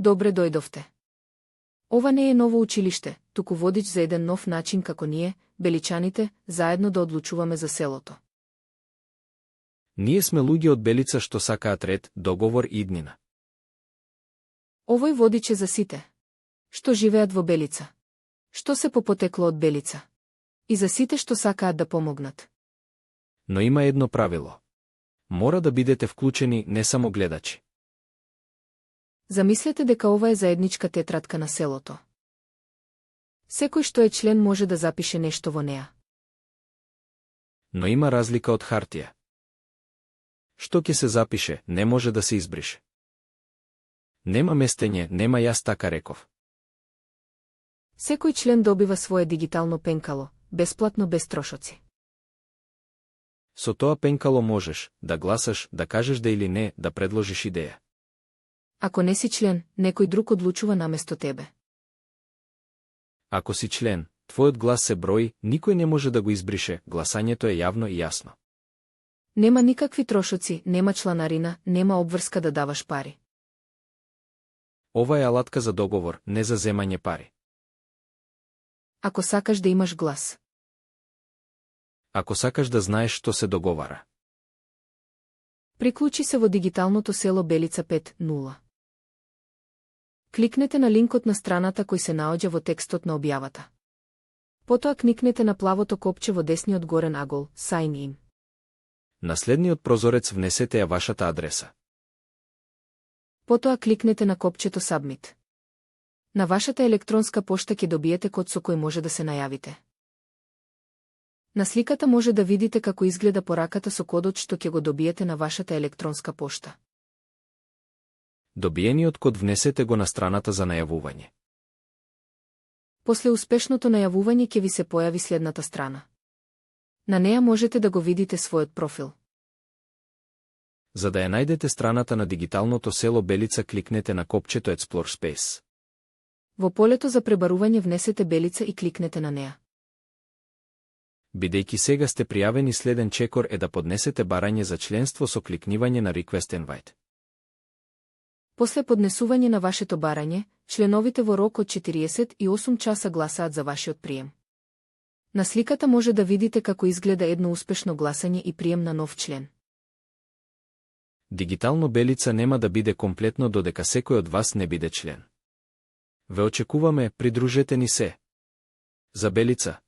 Добре дојдовте. Ова не е ново училиште, туку водич за еден нов начин како ние, беличаните, заедно да одлучуваме за селото. Ние сме луѓе од Белица што сакаат ред, договор и иднина. Овој водич е за сите. Што живеат во Белица. Што се по потекло од Белица. И за сите што сакаат да помогнат. Но има едно правило. Мора да бидете вклучени, не само гледачи. Замислете дека ова е заедничка тетрадка на селото. Секој што е член може да запише нешто во неа. Но има разлика од хартија. Што ќе се запише, не може да се избрише. Нема местење, нема јас така реков. Секој член добива свое дигитално пенкало, бесплатно без трошоци. Со тоа пенкало можеш да гласаш, да кажеш да или не, да предложиш идеја. Ако не си член, некој друг одлучува наместо тебе. Ако си член, твојот глас се брои, никој не може да го избрише, гласањето е јавно и јасно. Нема никакви трошоци, нема чланарина, нема обврска да даваш пари. Ова е алатка за договор, не за земање пари. Ако сакаш да имаш глас. Ако сакаш да знаеш што се договара. Приклучи се во дигиталното село Белица 5.0. Кликнете на линкот на страната кој се наоѓа во текстот на објавата. Потоа кникнете на плавото копче во десниот горен агол, Sign in. На следниот прозорец внесете ја вашата адреса. Потоа кликнете на копчето Submit. На вашата електронска пошта ќе добиете код со кој може да се најавите. На сликата може да видите како изгледа пораката со кодот што ќе го добиете на вашата електронска пошта. Добиениот код внесете го на страната за најавување. После успешното најавување ќе ви се појави следната страна. На неа можете да го видите својот профил. За да ја најдете страната на дигиталното село Белица, кликнете на копчето Explore Space. Во полето за пребарување внесете Белица и кликнете на неа. Бидејќи сега сте пријавени, следен чекор е да поднесете барање за членство со кликнивање на Request Invite. После поднесување на вашето барање, членовите во рок од 48 часа гласаат за вашиот прием. На сликата може да видите како изгледа едно успешно гласање и прием на нов член. Дигитално Белица нема да биде комплетно додека секој од вас не биде член. Ве очекуваме, придружете ни се. За Белица.